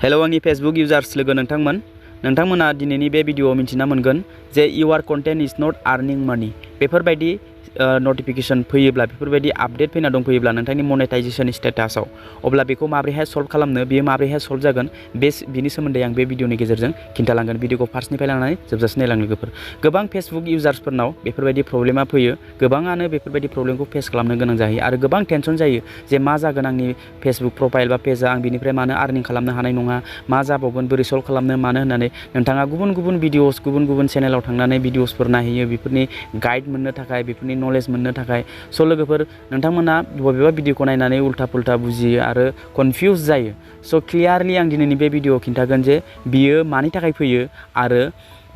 hello आंनि Facebook इउजार्स लोगो नोंथांमोना दिनैनि बे भिडिअआव मिन्थिना मोनगोन जे your content is not earning money बेफोरबायदि नटिफिकेशन फैयोब्ला बेफोरबायदि आपडेट फैना दंफैयोब्ला नोंथांनि मनेटाइजेशन स्टेटासाव अब्ला बेखौ माबोरैहाय सल्व खालामनो बियो माबोरैहाय सल्व जागोन बिनि सोमोन्दै आं बे भिडिअनि गेजेरजों खिन्थालांगोन भिडिअखौ फार्स्टनिफ्राय लानानै जोबजासिम नायलां लोगोफोर गोबां फेसबुक इउजार्सफोरनाव बेफोरबायदि प्रब्लेमा फैयो गोबाङानो बेफोरबायदि प्रब्लेमखौ फेस खालामनो गोनां जायो आरो गोबां टेनसन जायो जे मा जागोन आंनि फेसबुक प्रफाइल बा पेजआ आं बिनिफ्राय मानो आर्निं खालामनो हानाय नङा मा जाबावगोन बोरै सल्व खालामनो मानो होननानै नोंथाङा गुबुन भिडिअस गुबुन चेनेलाव थांनानै भिडिअसफोर नायहैयो बेफोरनि गाइड मोननो थाखाय बेफोरनि नलेज मोननो थाखाय स' लोगोफोर नोंथांमोना बबेबा भिडिअखौ नायनानै उल्था पुल्था बुजियो आरो कनफिउज जायो स' क्लियारलि आं दिनैनि बे भिडिअआव खिन्थागोन जे बियो मानि थाखाय फैयो आरो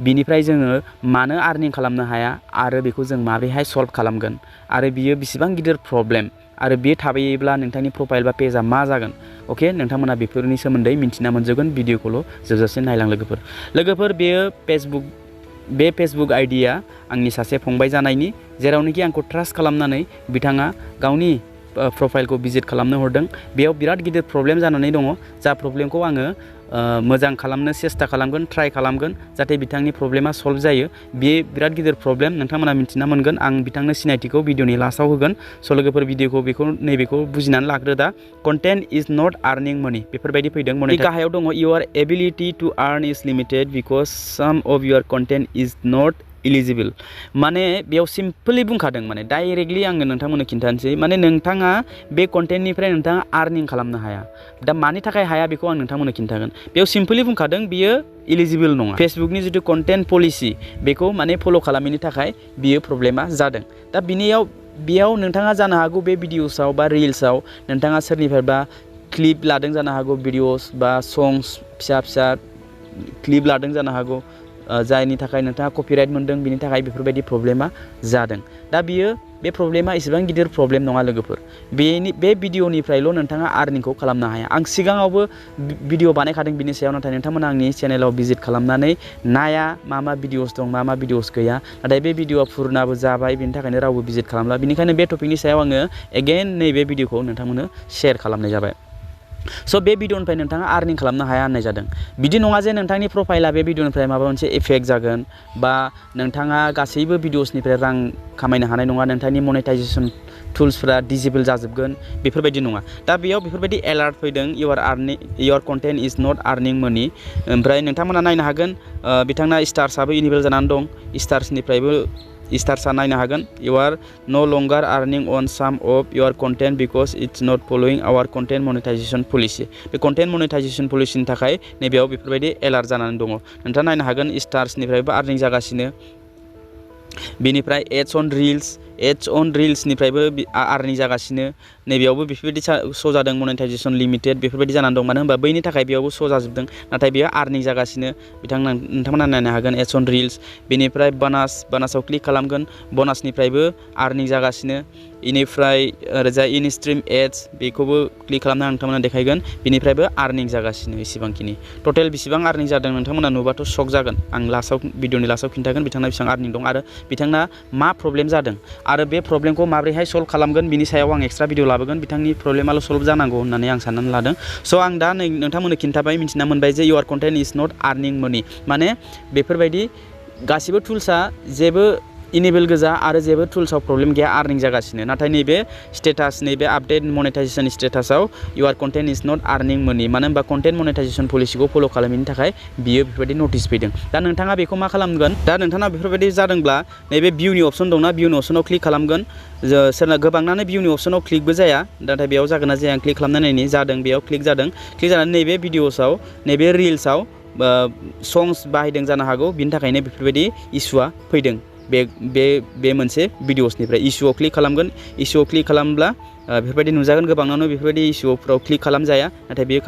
बिनिफ्राय जोङो मानो आर्निं खालामनो हाया आरो बेखौ जों माबोरैहाय सल्व खालामगोन आरो बियो बेसेबां गिदिर प्रब्लेम आरो बे थाबायोब्ला नोंथांनि प्रफाइल बा पेजआ मा जागोन अके नोंथांमोना बेफोरनि सोमोन्दै मिन्थिना मोनजोबगोन भिडिअखौल' जोबजासिम नायलां लोगोफोर बेयो फेसबुक आइडिया आंनि सासे फंबाय जानायनि जेरावनोखि आंखौ ट्रास्ट खालामनानै बिथाङा गावनि प्रफाइलखौ भिजिट खालामनो हरदों बेयाव बिराद गिदिर प्रब्लेम जानानै दङ जा प्रब्लेमखौ आङो मोजां खालामनो सेस्था खालामगोन ट्राइ खालामगोन जाहाथे बिथांनि प्रब्लेमा सल्भ जायो बे बिराद गिदिर प्रब्लेम नोंथांमोना मिन्थिना मोनगोन आं बिथांनो सिनायथिखौ भिडिअनि लास्टआव होगोन स' लोगोफोर भिडिअखौ नैबेखौ बुजिनानै लाग्रो दा content is not earning money बेफोरबायदि फैदों बे गाहायाव दङ your ability to earn is limited because some of your content is not eligible माने बेयाव सिम्पलि बुंखादों माने डाइरेक्टलि आङो नोंथांमोननो खिन्थानोसै माने नोंथाङा बे कन्टेन्टनिफ्राय नोंथाङा आर्निं खालामनो हाया दा मानि थाखाय हाया बेखौ आं नोंथांमोननो खिन्थागोन बेयाव सिम्पलि बुंखादों बियो इलिजिबल नङा फेसबुकनि जिथु कन्टेन्ट पलिसि बेखौ माने फल' खालामैनि थाखाय बियो प्रब्लेमा जादों दा बेयाव नोंथाङा जानो हागौ बे भिडिअसआव बा रिल्सआव नोंथाङा सोरनिफ्रायबा क्लिप लादों जानो हागौ भिडिअस बा संस फिसा क्लिप लादों जानो हागौ जायनि थाखाय नोंथाङा कपिराइट मोनदों बिनि थाखाय बेफोरबायदि प्रब्लेमा जादों दा बे प्रब्लेमा एसेबां गिदिर प्रब्लेम नङा लोगोफोर बे भिडिअनिफ्रायल' नोंथाङा आर्निंखौ खालामनो हाया आं सिगाङावबो भिडिअ बानायखादों बिनि सायाव नाथाय नोंथांमोना आंनि चेनेलाव भिजिट खालामनानै नाया मा भिडिअस दं मा भिडिअस गैया नाथाय बे भिडिअआ फुरनाबो जाबाय बिनि थाखायनो रावबो भिजिट खालामला बिनिखायनो बे टपिकनि सायाव आङो एगेन नैबे भिडिअखौ नोंथांमोननो शेयार खालामनाय जाबाय स' बे भिडिअनिफ्राय नोंथाङा आर्निं खालामनो हाया होननाय जादों बिदि नङा जे नोंथांनि प्रफाइला बे भिडिअनिफ्राय माबा मोनसे इफेक्ट जागोन बा नोंथाङा गासैबो भिडिअसनिफ्राय रां खामायनो हानाय नङा नोंथांनि मनेटाइजेशन टुल्सफोरा डिजेबल जाजोबगोन बेफोरबायदि नङा दा बेयाव बेफोरबायदि एलार्ट फैदों your content is not earning money ओमफ्राय नोंथांमोना नायनो हागोन बिथांना स्टार्सआबो इनेबल जानानै दं स्टार्सआ नायनो हागोन यु आर नो लंगार earning on some of your content because it's not following our content monetization policy बे कन्टेन्ट मनेटाइजेशन पलिसिनि थाखाय नैबेयाव बेफोरबायदि एलार्ट जानानै दङ नोंथाङा नायनो हागोन स्टार्सनिफ्रायबो आर्निं जागासिनो बेनिफ्राय एड्स अन रिल्सनिफ्रायबो आर्निं जागासिनो नैबेयावबो बेफोरबायदि श' जादों मनेटाइजेशन लिमिटेड बेफोरबायदि जानानै दं मानो होनबा बैनि थाखाय बेयावबो श' जाजोबदों नाथाय बेयो आर्निं जागासिनो नोंथांमोना नायनो हागोन एड्स अन रिल्स बेनिफ्राय बानासाव क्लिक खालामगोन बनासनिफ्रायबो आर्निं जागासिनो बेनिफ्राय ओरैजा इनस्ट्रिम एड्स बेखौबो क्लिक खालामना नोंथांमोना देखायगोन बेनिफ्रायबो आर्निं जागासिनो इसेबांखिनि टटेल बेसेबां आर्निं जादों नोंथांमोना नुबाथ' शक जागोन आं भिडिअनि लास्टआव खिन्थागोन बिथांना बेसेबां आर्निं दं आरो बिथांना मा प्रब्लेम जादों आरो बे प्रब्लेमखौ माबोरैहाय सल्व खालामगोन बिनि सायाव आं एक्सट्रा भिडिअ लाबोगोन बिथांनि प्रब्लेमाल' सल्व जानांगौ होननानै आं साननानै लादों स' आं दा नोंथांमोननो खिन्थाबाय मिन्थिना मोनबाय जे your content is not earning money माने बेफोरबायदि गासिबो टुल्सआ जेबो इनेबल गोजा आरो जेबो टुल्सआव प्रब्लेम गैया आर्निं जागासिनो नाथाय नैबे स्टेटास नैबे आपडेट मनेटाइजेशन स्टेटासाव your content is not earning money मानो होनबा कन्टेन्ट मनेटाइजेशन पलिसिखौ फल' खालामैनि थाखाय बियो बेफोरबायदि नटिस फैदों दा नोंथाङा बेखौ मा खालामगोन दा नोंथाङा बेफोरबायदि जादोंब्ला नैबे भिउनि अपसन दंना भिउनि अपसनाव क्लिक खालामगोन सोरना गोबांनानो भिउनि अपसनाव क्लिकबो जाया नाथाय बेयाव जागोन ना जाया आं क्लिक खालामना नायनि जादों बेयाव क्लिक जानानै नैबे भिडिअसआव नैबे रिल्सआव संस बाहायदों जानो हागौ बिनि थाखायनो बेफोरबायदि इस्युआ फैदों बे मोनसे भिडिअसनिफ्राय इस्युआव क्लिक खालामगोन इस्युआव क्लिक खालामब्ला बेफोरबायदि नुजागोन गोबांनावनो बेफोरबायदि इस्युफोराव क्लिक खालामजाया नाथाय बेयो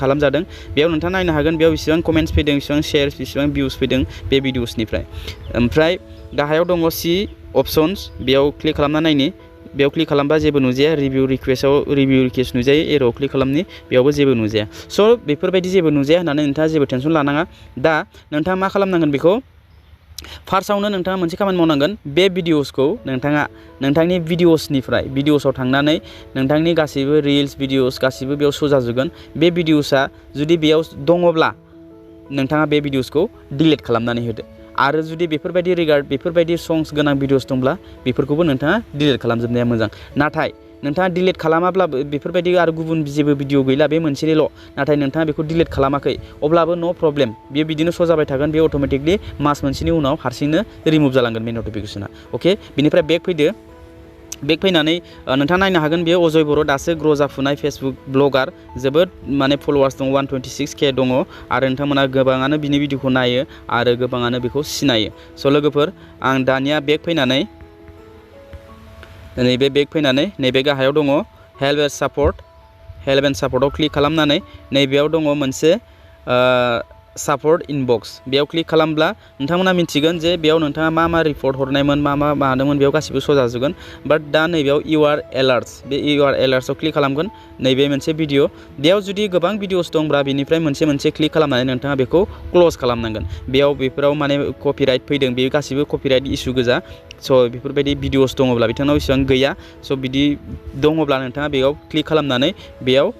खालामजादों बेयाव नोंथाङा नायनो हागोन बेयाव बेसेबां कमेन्ट्स फैदों बेसेबां शेयार्स बेसेबां भिउस फैदों बे भिडिअसनिफ्राय ओमफ्राय गाहायाव दङ सी अपसन्स बेयाव क्लिक खालामना नायनि बेयाव क्लिक खालामबा जेबो नुजाया रिभिउ रिकुवेस्ट नुजायो एर'आव क्लिक खालामनि बेयावबो जेबो नुजाया स' बेफोरबायदि जेबो नुजाया होननानै नोंथाङा जेबो टेनसन लानाङा दा नोंथाङा मा खालामनांगोन बेखौ फार्स्टआवनो नोंथाङा मोनसे खामानि मावनांगोन बे भिडिअसखौ नोंथाङा नोंथांनि भिडिअसआव थांनानै नोंथांनि गासैबो रिल्स भिडिअस गासैबो बेयाव शो जाजोबगोन बे भिडिअसआ जुदि बेयाव दङब्ला नोंथाङा बे भिडिअसखौ डिलीट खालामनानै होदो आरो जुदि बेफोरबायदि संस गोनां भिडिअस दंब्ला बेफोरखौबो नोंथाङा डिलीट खालामजोबनाया मोजां नाथाय नोंथाङा डिलीट खालामाब्लाबो बेफोरबायदि आरो गुबुन जेबो भिडिअ गैला बे मोनसेल' नाथाय नोंथाङा बेखौ डिलीट खालामाखै अब्लाबो नो प्रब्लेम बेयो बिदिनो शो जाबाय थागोन बे अट'मेटिकलि मास मोनसेनि उनाव हारसिंनो रिमुभ जालांगोन बे नटिफिकेशना अके बिनिफ्राय बेक फैदो बेक फैनानै नोंथाङा नायनो हागोन बेयो अजय बर' दासो ग्र' जाफुनाय फेसबुक ब्लगार जोबोद माने फलोवार्स दङ 126K दङ आरो नोंथांमोना गोबाङानो बिनि भिडिअखौ नायो आरो गोबाङानो बेखौ सिनायो स' लोगोफोर आं दानिया बेक फैनानै नैबे बेक फैनानै नैबे गाहायाव दङ हेल्प एन्ड सापर्टआव क्लिक खालामनानै नैबेयाव दङ मोनसे सापर्ट इनबक्स बेयाव क्लिक खालामब्ला नोंथांमोना मिन्थिगोन जे बेयाव नोंथाङा मा रिपर्ट हरनायमोन मा मादोंमोन बेयाव गासिबो शो जाजोबगोन बाट दा नैबेयाव इउआर एलार्ट्स बे इउआर एलार्ट्सआव क्लिक खालामगोन नैबे मोनसे भिडिअ बेयाव जुदि गोबां भिडिअस दंब्ला बेनिफ्राय मोनसे क्लिक खालामनानै नोंथाङा बेखौ क्लोज खालामनांगोन बेफोराव माने कपिराइट फैदों बे गासिबो कपिराइट इसु गोजा स' बेफोरबायदि भिडिअस दङब्ला बिथांनाव इसेबां गैया स' बिदि दङब्ला नोंथाङा बेयाव क्लिक खालामनानै बेयाव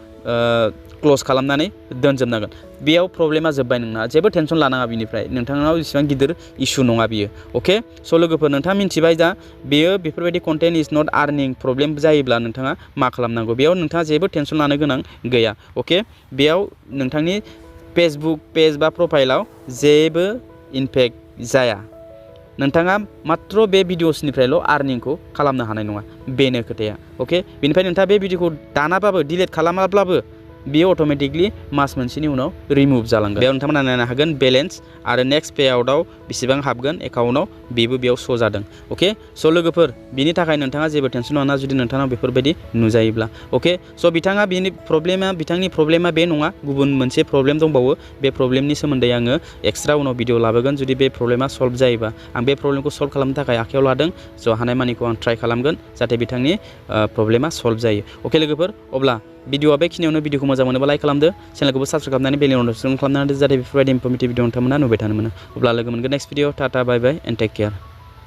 क्लोज खालामनानै दोनजोबनांगोन बेयाव प्रब्लेमा जोब्बाय नोंना जेबो टेनसन लानाङा बिनिफ्राय नोंथांनाव इसेबां गिदिर इसु नङा बियो अके स' लोगोफोर नोंथाङा मिन्थिबाय दा बेयो बेफोरबायदि content is not earning problem जायोब्ला नोंथाङा मा खालामनांगौ बेयाव नोंथाङा जेबो टेनसन लानो गोनां गैया अके बेयाव नोंथांनि फेसबुक पेज बा प्रफाइलाव जेबो इनफेक्ट जाया नोंथाङा मात्र बे भिडिअसनिफ्रायल' आर्निंखौ खालामनो हानाय नङा बेनो खोथाया अके बेनिफ्राय नोंथाङा बे भिडिअखौ दानाबाबो डिलीट खालामाब्लाबो बेयो अट'मेटिकलि मास मोनसेनि उनाव रिमुभ जालांगोन बेयाव नोंथांमोना नायनो हागोन बेलेन्स आरो नेक्स्ट पे आउटआव बेसेबां हाबगोन एकाउन्टआव बेबो बेयाव शो जादों अके स' लोगोफोर बिनि थाखाय नोंथाङा जेबो टेनसन लाना जुदि नोंथांनाव बेफोरबायदि नुजायोब्ला अके स' बिथांनि प्रब्लेमा बे नङा गुबुन मोनसे प्रब्लेम दंबावो बे प्रब्लेमनि सोमोन्दै आङो एक्सट्रा उनाव भिडिअ लाबोगोन जुदि बे प्रब्लेमा सल्भ जायोबा आं बे प्रब्लेमखौ सल्भ खालामनो थाखाय आखायाव लादों स' हानायमानिखौ आं ट्राइ खालामगोन जाहाथे बिथांनि प्रब्लेमा सल्भ जायो अके लोगोफोर अब्ला भिडिअआ बेखिनियावनो भिडिअखौ मोजां मोनोबा लाइक खालामदो चेनेलखौबो साबस्क्राइब खालामनानै बेल नटिफिकेसन खालामनानै जाहाथे बेफोरबायदि इनफर्मेटिभ भिडिअ नोंथांमोना नुबाय थानो मोनो अब्ला लोगो मोनगोन next video tata bye bye and take care